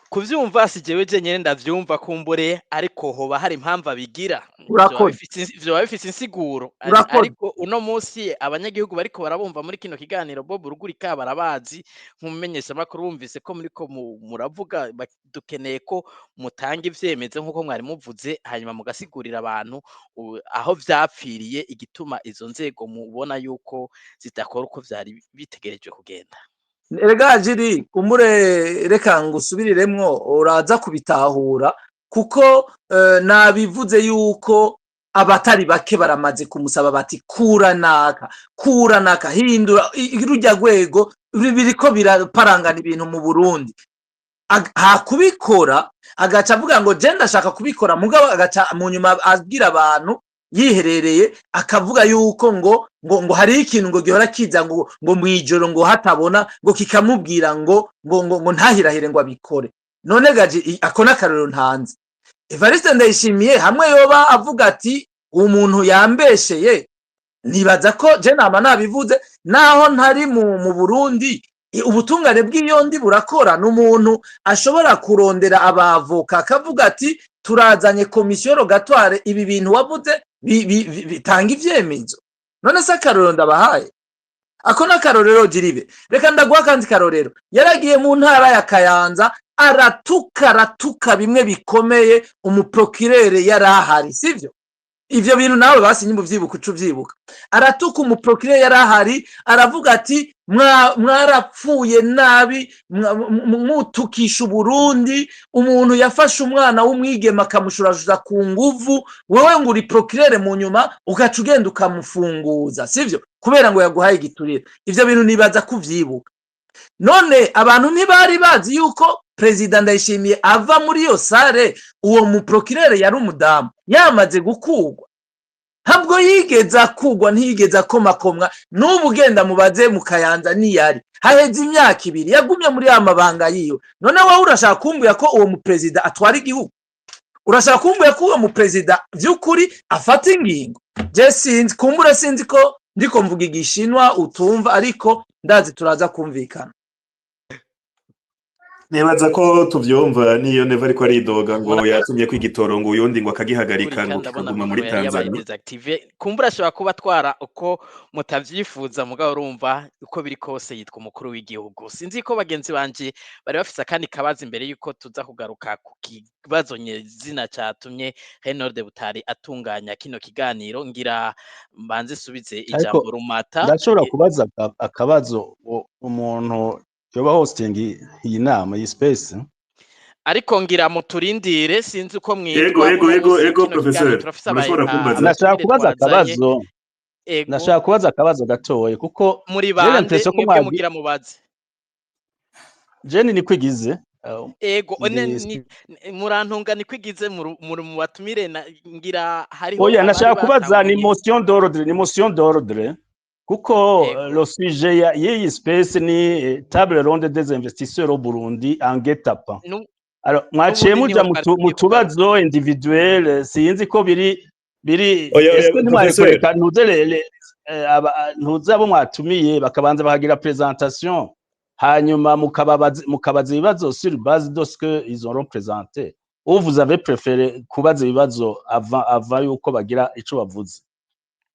[SPEAKER 6] Kuvyumva si jewe jenyene ndavyumva kumbure, ariko hoba hari impamvu abigira.
[SPEAKER 3] Urakoze.
[SPEAKER 6] Vyoba bifise insiguro.
[SPEAKER 3] Urakoze.
[SPEAKER 6] Ariko uno munsi abanyagihugu bariko barabumva muri kino kiganiro, Bob Rugurika, barabazi nk'umumenyeshamakuru, bumvise ko muriko muravuga, dukeneye ko mutanga ivyemezo nk'uko mwari muvuze, hanyuma mugasigurira abantu aho vyapfiriye, igituma izo nzego mubona yuko zidakora uko vyari bitegerejwe kugenda.
[SPEAKER 3] Erega jiri, kumbure reka ngusubiriremwo, uraza kubitahura, kuko nabivuze yuko abatari bake baramaze kumusaba bati: "Kura naka, kura naka, hindura rujya rwego, biriko biraparangana ibintu mu Burundi." Hakubikora agaca avuga ngo: "Je ndashaka kubikora," mugabo agaca mu nyuma abwira abantu yiherereye, akavuga yuko ngo hariho ikintu ngo gihora kiza ngo mwijoro, ngo hatabona, ngo kikamubwira ngo ntahirahire ngo abikore. None gaji ako n'akarorero ntanze. Evariste Ndayishimiye, hamwe yoba avuga ati: "Uwo muntu yambesheye," nibaza ko je nama nabivuze naho ntari mu Burundi, ubutungane bw'iyondi burakora. Ni umuntu ashobora kurondera abavoka, akavuga ati: "Turazanye commission rogatoire, ibi bintu wavuze bitanga ivyemezo." None se akarorero ndabahaye, ako n'akarorero. Jiribe, reka ndaguha akandi karorero. Yaragiye mu ntara ya Kayanza, aratuka, aratuka bimwe bikomeye umuprokirere yari ahari, sivyo? Ivyo bintu nawe basinye mu vyibuka, uca uvyibuka. Aratuka umu procureur yari ahari, aravuga ati: "Mwarapfuye nabi, mutukisha Uburundi. Umuntu yafashe umwana w'umwigeme akamushurashuza ku nguvu, wewe ngo uri procureur, mu nyuma ugaca ugenda ukamufunguza, sivyo? Kubera ngo yaguhaye igiturire." Ivyo bintu nibaza kuvyibuka. None abantu ntibari bazi yuko Perezida Ndayishimiye ava muri iyo salle, uwo mu procureur yari umudamu yamaze gukurwa? Ntabwo yigeze akugwa, ntiyigeze akomakomwa. N'ubu ugenda mubaze mu Kayanza niyari haheze imyaka 2, yagumye muri ya mabanga yiwe. None wowe urashaka kumbwira ko uwo muperezida atwara igihugu? Urashaka kumbwira ko uwo muperezida by'ukuri afata ingingo? Je sinzi, kumbura sinzi ko ndiko mvuga Igishinwa utumva, ariko ndazi turaza kumvikana.
[SPEAKER 1] Nibaza ko tuvyumva. Niyo Neva ariko aridoga ngo yatumye ko igitoro, ngo uyundi ngo akagihagarika, ngo
[SPEAKER 6] Ndabona
[SPEAKER 1] kikaguma muri
[SPEAKER 6] micro yari yabaye
[SPEAKER 1] Tanzania.
[SPEAKER 6] désactivé. Kumbura ashobora kuba atwara uko mutavyifuza, mugabo urumva uko biri kose yitwa umukuru w'igihugu. Sinzi ko bagenzi banje bari bafise akandi kabazo imbere yuko tuza kugaruka ku kibazo nyezina catumye Henode Butari atunganya kino kiganiro. Ngira mbanze subize
[SPEAKER 4] Ariko
[SPEAKER 6] ijambo Rumata.
[SPEAKER 4] ndashobora kubaza akabazo umuntu yoba hosting iyi nama, iyi space?
[SPEAKER 6] Ariko ngira muturindire, sinzi uko mwitwa.
[SPEAKER 1] Ego, ego,
[SPEAKER 6] Uno
[SPEAKER 1] ego,
[SPEAKER 6] munsi
[SPEAKER 1] ego,
[SPEAKER 6] kino kiganiro
[SPEAKER 1] professeur,
[SPEAKER 6] turafise
[SPEAKER 1] murashobora kumbaza.
[SPEAKER 4] Nashaka
[SPEAKER 6] abatumire
[SPEAKER 4] kubaza
[SPEAKER 6] twazanye.
[SPEAKER 4] akabazo.
[SPEAKER 6] Ego.
[SPEAKER 4] Nashaka kubaza akabazo gatoya kuko
[SPEAKER 6] Muri
[SPEAKER 4] je
[SPEAKER 6] bande
[SPEAKER 4] l'impression ko
[SPEAKER 6] mwebwe
[SPEAKER 4] mwagi
[SPEAKER 6] mugira mubaze?
[SPEAKER 4] Jeni Nikwigize.
[SPEAKER 6] Ego, one
[SPEAKER 4] ndi
[SPEAKER 6] ni murantunga Nikwigize, muri mu batumire ngira hariho
[SPEAKER 4] Oya,
[SPEAKER 6] abari
[SPEAKER 4] nashaka kubaza, ni
[SPEAKER 6] batanguye.
[SPEAKER 4] motion d'ordre, ni motion d'ordre kuko le sujet y'iyi space ni table ronde des investisseurs au Burundi en guet-apens. Alors mwaciye
[SPEAKER 6] N'ubundi
[SPEAKER 4] muja
[SPEAKER 6] niho twari
[SPEAKER 4] mu
[SPEAKER 6] tugiye kugaruka.
[SPEAKER 4] tubazo individuel, sinzi ko biri
[SPEAKER 1] Oya, oya,
[SPEAKER 4] est-ce que ntimwari
[SPEAKER 1] professeur.
[SPEAKER 4] kureka ntuze ntuze abo mwatumiye bakabanza bakagira présentation, hanyuma mukabaza ibibazo sur base de ce que ils auront présenté, ou vous avez préféré kubaza ibibazo avant yuko bagira ico bavuze?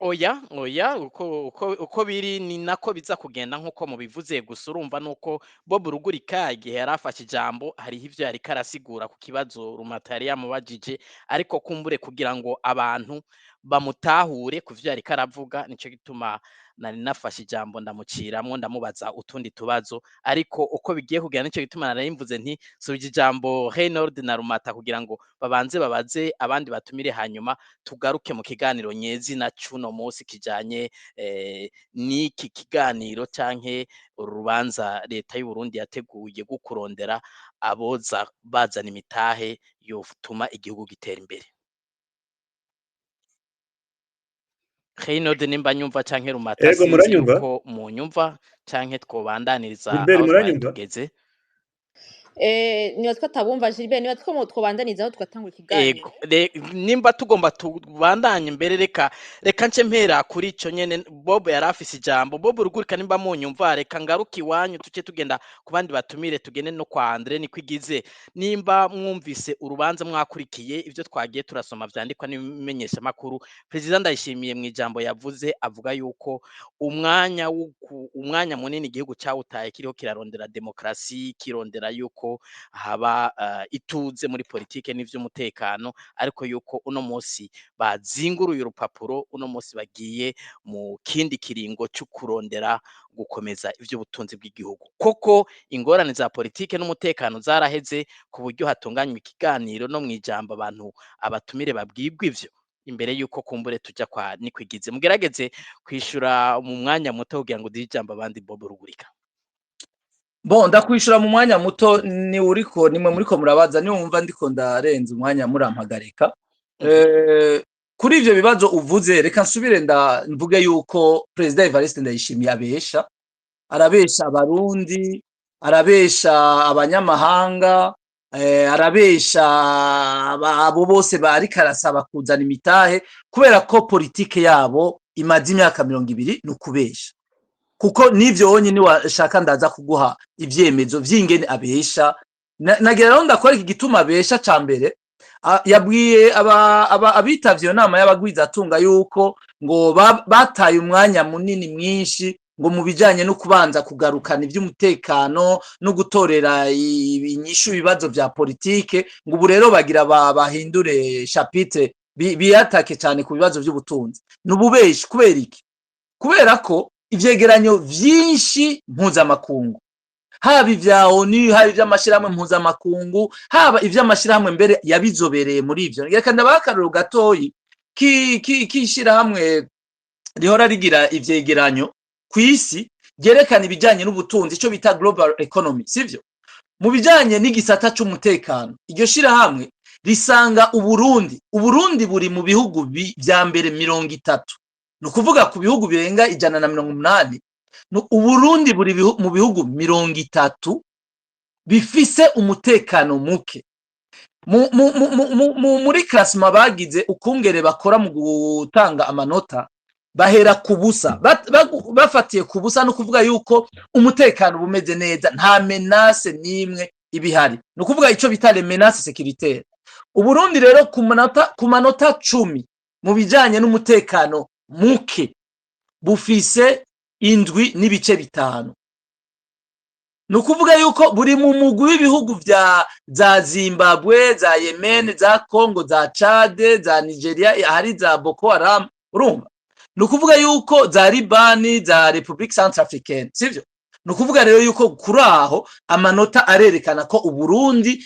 [SPEAKER 6] Oya, oya, uko biri ni nako biza kugenda nkuko mubivuze. Gusa urumva nuko Bob Rugurika igihe yari afashe ijambo hariho ivyo yariko arasigura ku kibazo Rumata yari yamubajije, ariko kumbure kugira ngo abantu bamutahure ku vyo yariko aravuga, nico gituma nari nafashe ijambo ndamuciramwo, ndamubaza utundi tubazo. Ariko uko bigiye kugenda, nico gituma nari mvuze nti subije ijambo Reynold na Rumata kugira ngo babanze babaze abandi batumire, hanyuma tugaruke mu kiganiro nyezina c'uno munsi kijanye n'iki kiganiro canke uru rubanza leta y'u Burundi yateguye rwo kurondera aboza bazana imitahe yotuma igihugu gitera imbere. Reynold, nimba nyumva, canke Rumata,
[SPEAKER 1] Ego,
[SPEAKER 6] sinzi
[SPEAKER 1] muranyumva?
[SPEAKER 6] yuko munyumva canke twobandaniriza
[SPEAKER 1] Gilbert,
[SPEAKER 6] aho twari
[SPEAKER 1] muranyumva?
[SPEAKER 6] tugeze.
[SPEAKER 2] Niba twatabumva, Gilbert, niba two twobandaniza aho tugatangura ikiganiro.
[SPEAKER 6] Ego, nimba tugomba tubandanye imbere, reka nce mpera kuri ico nyene. Bob yari afise ijambo. Bob Rugurika, nimba munyumva, reka ngaruke iwanyu, tuce tugenda ku bandi batumire, tugende no kwa Andre Nikwigize. Nimba mwumvise urubanza, mwakurikiye ivyo twagiye turasoma vyandikwa n'ibimenyeshamakuru, Perezida Ndayishimiye mu ijambo yavuze avuga yuko umwanya munini igihugu cawutaye kiriho kirarondera demokarasi, kirondera yuko haba ituze muri politike n'ivy'umutekano, ariko yuko uno munsi bazinguruye urupapuro, uno munsi bagiye mu kindi kiringo co kurondera gukomeza ivy'ubutunzi bw'igihugu. Koko ingorane za politike n'umutekano zaraheze ku buryo hatunganywa ikiganiro, no mw'ijambo abantu abatumire babwirwa ivyo imbere yuko kumbure tuja kwa Nikwigize? Mugerageze kwishura mu mwanya muto kugira ngo duhe ijambo abandi. Bob Rugurika.
[SPEAKER 3] Bon, ndakwishura mu mwanya muto. Ni uriko nimwe muriko murabaza, niwumva ndiko ndarenza umwanya murampagarika. Kuri ivyo bibazo uvuze, reka nsubire nda mvuge yuko Perezida Evariste Ndayishimiye abesha, arabesha Abarundi, arabesha abanyamahanga, arabesha abo bose bariko arasaba kuzana imitahe, kubera ko politike yabo imaze imyaka 20 ni ukubesha. Kuko n'ivyo wonyene washaka ndaza kuguha ivyemezo vy'ingene abesha. Nagira rero ndakwereka igituma abesha. Ca mbere, yabwiye abitavye iyo nama y'abagwizatunga yuko ngo bataye umwanya munini mwinshi ngo mu bijanye no kubanza kugarukana ivy'umutekano no gutorera inyishu ibibazo vya politike, ngo ubu rero bagira bahindure chapitre. Biyatake cyane ku bibazo by'ubutunzi. Ni ububeshi. Kubera iki? Kubera ko ivyegeranyo vyinshi mpuzamakungu, haba ivya ONU, haba ivy'amashirahamwe mpuzamakungu, haba ivy'amashirahamwe mbere yabizobereye muri ivyo. Reka ndabaha akarorero gatoyi k'ishirahamwe rihora rigira ivyegeranyo kw'isi ryerekana ibijanye n'ubutunzi, ico bita global economy, sivyo? Mu bijanye n'igisata c'umutekano, iryo shirahamwe risanga Uburundi buri mu bihugu vya mbere 30. Ni ukuvuga ku bihugu birenga 180, Uburundi buri mu bihugu 30 bifise umutekano muke. Muri classement bagize, ukungere bakora mu gutanga amanota, bahera ku busa. Bafatiye ku busa, no kuvuga yuko umutekano uba umeze neza, nta menace n'imwe iba ihari, ni ukuvuga ico bita les menaces sécuritaires. Uburundi rero ku manota 10 mu bijanye n'umutekano muke bufise 7.5. Ni ukuvuga yuko buri mu mugwi w'ibihugu vya za Zimbabwe, za Yemen, za Congo, za Chad, za Nigeria, ahari za Boko Haram, urumva? Ni ukuvuga yuko za Libani, za République Centrafricaine, sivyo? Ni ukuvuga rero yuko kuri aho amanota arerekana ko Uburundi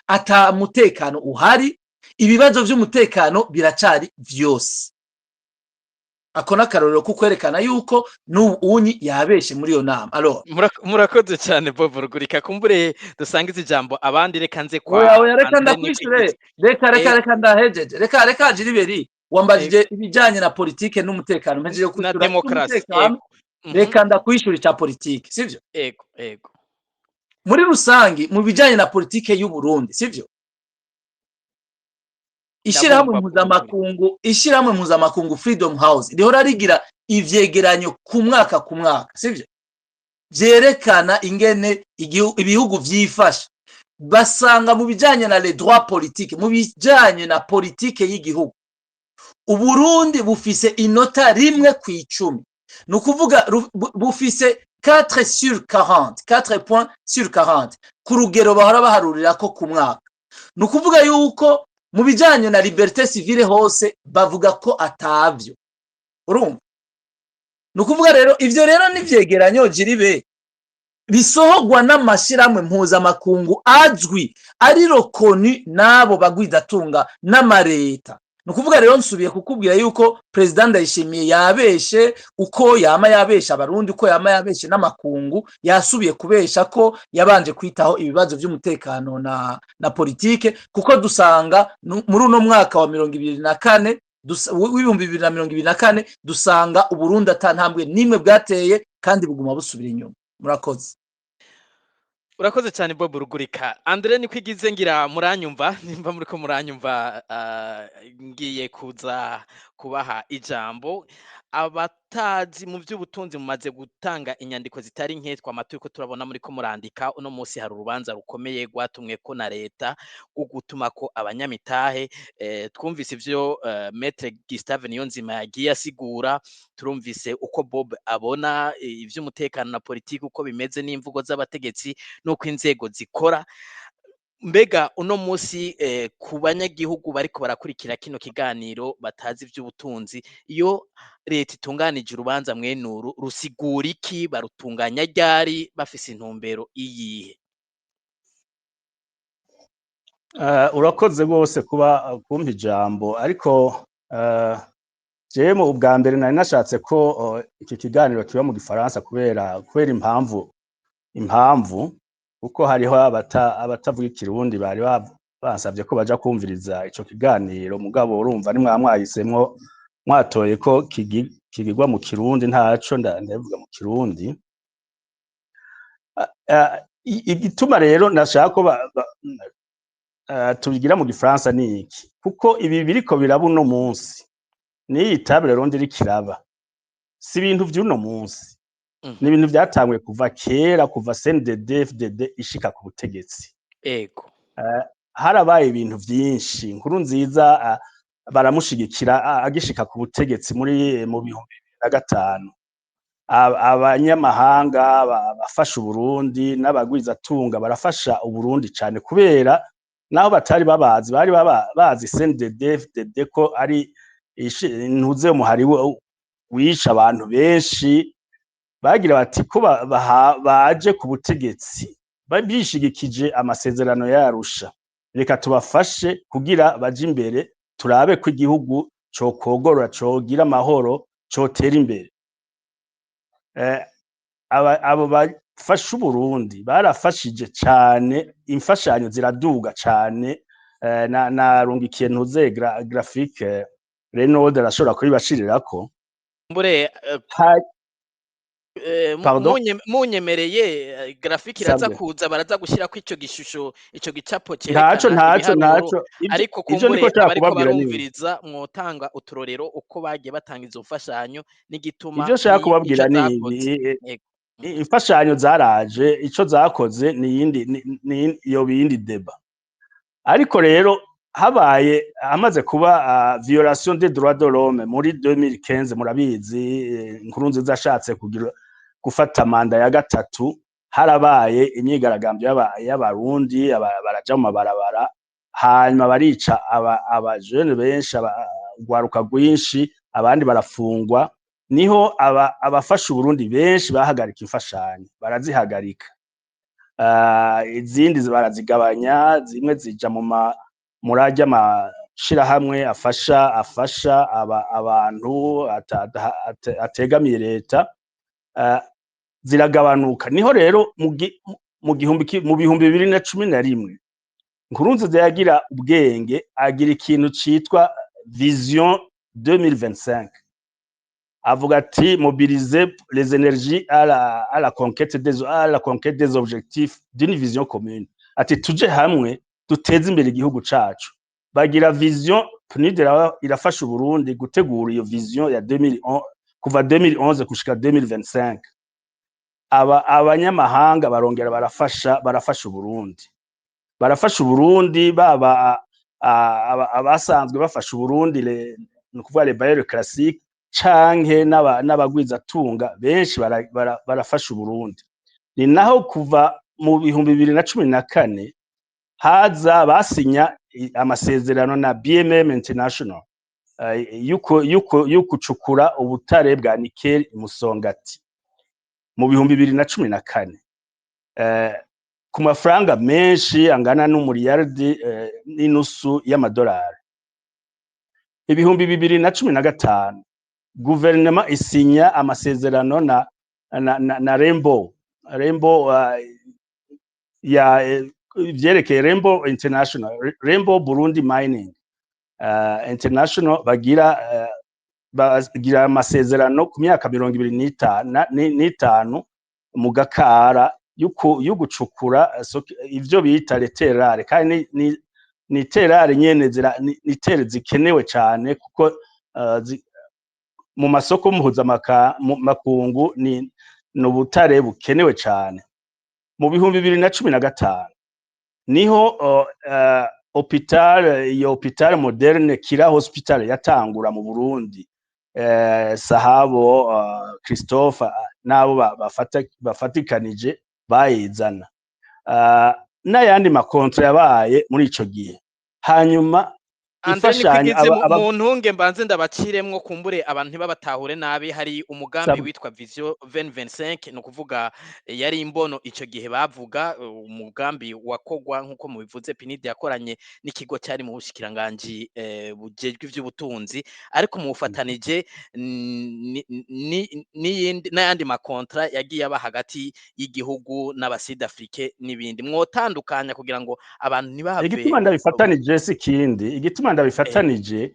[SPEAKER 3] ata mutekano uhari, ibibazo vy'umutekano biracari vyose. Ako n'akarorero ko kwerekana yuko n'ubu unyi yabeshe muri iyo nama. Alors,
[SPEAKER 6] Murakoze cyane, Bob Rugurika. Kumbure dusangize ijambo abandi, reka nze kwa
[SPEAKER 3] Oya, oya, reka
[SPEAKER 6] Andre.
[SPEAKER 3] Ndakwishure.
[SPEAKER 6] Nikwigize.
[SPEAKER 3] Reka
[SPEAKER 6] Eh.
[SPEAKER 3] reka ndahejeje. Reka Jiriberi, wambajije ibijanye na politike n'umutekano, mpejeje
[SPEAKER 6] Na
[SPEAKER 3] kwishura
[SPEAKER 6] demokarasi.
[SPEAKER 3] umutekano.
[SPEAKER 6] Ego.
[SPEAKER 3] Reka ndakwishura ica politike, sivyo?
[SPEAKER 6] Ego.
[SPEAKER 3] Muri rusangi, mu bijanye na politike y'u Burundi, sivyo, ishirahamwe
[SPEAKER 6] Ndabumva, Bob Rugurika.
[SPEAKER 3] mpuzamakungu, ishirahamwe mpuzamakungu Freedom House rihora rigira ivyegeranyo ku mwaka ku mwaka, sivyo, vyerekana ingene ibihugu vyifashe. Basanga mu bijanye na les droits politiques, mu bijanye na politike y'igihugu, Uburundi bufise inota 1 ku 10. Ni ukuvuga bufise 4 sur 40, 4 points sur 40 ku rugero bahora baharurirako ku mwaka. Ni ukuvuga yuko mu bijanye na liberté civile hose bavuga ko atavyo, urumva? Ni ukuvuga rero ivyo rero n'ivyegeranyo, Jiribe, bisohorwa n'amashirahamwe mpuzamakungu azwi, ari reconnu n'abo bagwizatunga n'amareta. Ni ukuvuga rero, nsubiye kukubwira yuko Perezida Ndayishimiye yabeshe uko yama yabesha Abarundi, uko yama yabeshe n'amakungu. Yasubiye kubesha ko yabanje kwitaho ibibazo vy'umutekano na politike, kuko dusanga muri uno mwaka wa 24, w'2024, dusanga Uburundi ata ntambwe n'imwe bwateye kandi buguma busubira inyuma. Murakoze.
[SPEAKER 6] Urakoze cyane, Bob Rugurika. Andre Nikwigize, ngira muranyumva? Nimba muriko muranyumva, ngiye kuza kubaha ijambo. Abatazi mu by'ubutunzi, mumaze gutanga inyandiko zitari nke, twama turiko turabona muriko murandika. Uno munsi hari urubanza rukomeye rwatumwe ko na leta rwo gutuma ko abanyamitahe. Twumvise ivyo Maître Gustave Niyonzima yagiye asigura, turumvise uko Bob abona ivy'umutekano na politiki uko bimeze, n'imvugo z'abategetsi n'uko inzego zikora. Mbega uno munsi, ku banyagihugu bariko barakurikira kino kiganiro batazi ivy'ubutunzi, iyo leta itunganije urubanza mwenuru, rusigura iki? Barutunganya ryari? Bafise intumbero iyihe?
[SPEAKER 4] Urakoze rwose kuba kumpa ijambo, ariko jewe mu bwa mbere nari nashatse ko iki kiganiro kiba mu gifaransa kubera impamvu kuko hariho abatavuga ikirundi bari bansavye ko baja kumviriza ico kiganiro. Mugabo urumva ni mwahisemwo, mwatoye ko kigirwa mu kirundi, ntaco ndabivuga mu kirundi. Igituma rero nashaka ko tubigira mu gifaransa ni iki? Kuko ibi biriko biraba uno munsi, n'iyi table ronde iriko iraba, si ibintu vy'uno munsi, ni ibintu vyatanguye kuva kera, kuva CNDD FDD ishika ku butegetsi. Harabaye ibintu vyinshi. Inkuru nziza baramushigikira agishika ku butegetsi muri mu 2005. Abanyamahanga bafasha Uburundi n'abagwizatunga barafasha Uburundi cane, kubera Naho batari babazi, bari bazi CNDD FDD ko ari ntuze umuhari wica abantu benshi. Bagira bati ko baje ku butegetsi bishigikije amasezerano yarusha, reka tubafashe kugira baje imbere, turabe ko igihugu cokogorora, cogira amahoro, cotera imbere. Abo bafashe Uburundi barafashije cane, imfashanyo ziraduga cane. Narungikiye ntuze graphique, Renaud arashobora kubibashirirako.
[SPEAKER 6] Mbure
[SPEAKER 4] Pardon?
[SPEAKER 6] Munyemereye, graphique iraza
[SPEAKER 4] Sabwe.
[SPEAKER 6] kuza, baraza gushirako ico gishusho, ico gicapo
[SPEAKER 4] Ntaco.
[SPEAKER 6] cerekana
[SPEAKER 4] Ntaco.
[SPEAKER 6] ibiharuro.
[SPEAKER 4] Ntaco.
[SPEAKER 6] Ariko
[SPEAKER 4] Ivyo
[SPEAKER 6] kumbure
[SPEAKER 4] niko nshaka
[SPEAKER 6] abariko
[SPEAKER 4] kubabwira ni ibi.
[SPEAKER 6] barumviriza, mwotanga uturorero uko bagiye batanga izo mfashanyo n'igituma
[SPEAKER 4] Ivyo nshaka kubabwira
[SPEAKER 6] n'ico
[SPEAKER 4] ni ibi.
[SPEAKER 6] zakoze. Yego.
[SPEAKER 4] Imfashanyo zaraje, ico zakoze ni yindi ni yoba iyindi débat. Ariko rero habaye hamaze kuba violation des droits de l'homme muri 2015, murabizi, Nkurunziza ashatse kugira gufata manda ya gatatu, harabaye imyigaragambyo y'Abarundi, baraja mu mabarabara, hanyuma barica aba jeunes benshi, urwaruka rwinshi, abandi barafungwa. Niho abafasha Uburundi benshi bahagarika imfashanyo, barazihagarika, izindi barazigabanya, zimwe zija mu ma muri arya mashirahamwe afasha abantu ategamiye leta, ziragabanuka. Niho rero mu 2011 Nkurunziza yagira ubwenge, agira ikintu citwa Vision 2025, avuga ati: "Mobiliser les énergies à la conquête des objectifs d'une vision commune." Ati: "Tuje hamwe duteze imbere igihugu cacu." Bagira vision, PNUD irafasha Uburundi gutegura iyo vision ya 2011, kuva 2011 gushika 2025. Aba abanyamahanga barongera barafasha Uburundi, barafasha Uburundi, baba abasanzwe bafasha Uburundi, ni ukuvuga les bailleurs classiques, canke n'abagwizatunga benshi barafasha Uburundi. Ni naho kuva mu 2014 haza basinya amasezerano na BMM International yuko gucukura ubutare bwa nickel i Musongati mu 2014, ku mafaranga menshi angana n'umuriyaridi n'inusu y'amadolari. 2015 guverinoma isinya amasezerano na Rainbow ya ivyerekeye Rainbow International, Rainbow Burundi Mining International, bagira amasezerano ku myaka 25 mu Gakara yo gucukura ivyo bita les terres rares. Kandi ni terres rares nyene ni terres zikenewe cane, kuko mu masoko mpuzamakungu ni ubutare bukenewe cane. Mu 2015 niho hôpital, iyo hôpital moderne Kira Hospital yatangura mu Burundi. Sahabo Christophe n'abo bafatikanije bayizana, n'ayandi ma contrats yabaye muri ico gihe. Hanyuma
[SPEAKER 6] Andre
[SPEAKER 4] imfashanyo
[SPEAKER 6] Nikwigize,
[SPEAKER 4] aba
[SPEAKER 6] mu ntunge mbanze ndabaciremwo, kumbure abantu ntibabatahure nabi. Hari umugambi
[SPEAKER 4] Sabwe.
[SPEAKER 6] witwa Vision 2025, ni ukuvuga yari imbono ico gihe bavuga, umugambi wakogwa nk'uko mubivuze, PNUD yakoranye n'ikigo cyari mu bushikiranganji bujejwe ivy'ubutunzi, ariko mu bufatanije n'iyindi n'ayandi ma contrats yagiye aba hagati y'igihugu n'aba Sud-Afrique n'ibindi. Mwotandukanya kugira ngo abantu ntibahave
[SPEAKER 4] Igituma ndabifatanije si ikindi, igituma ndabifatanije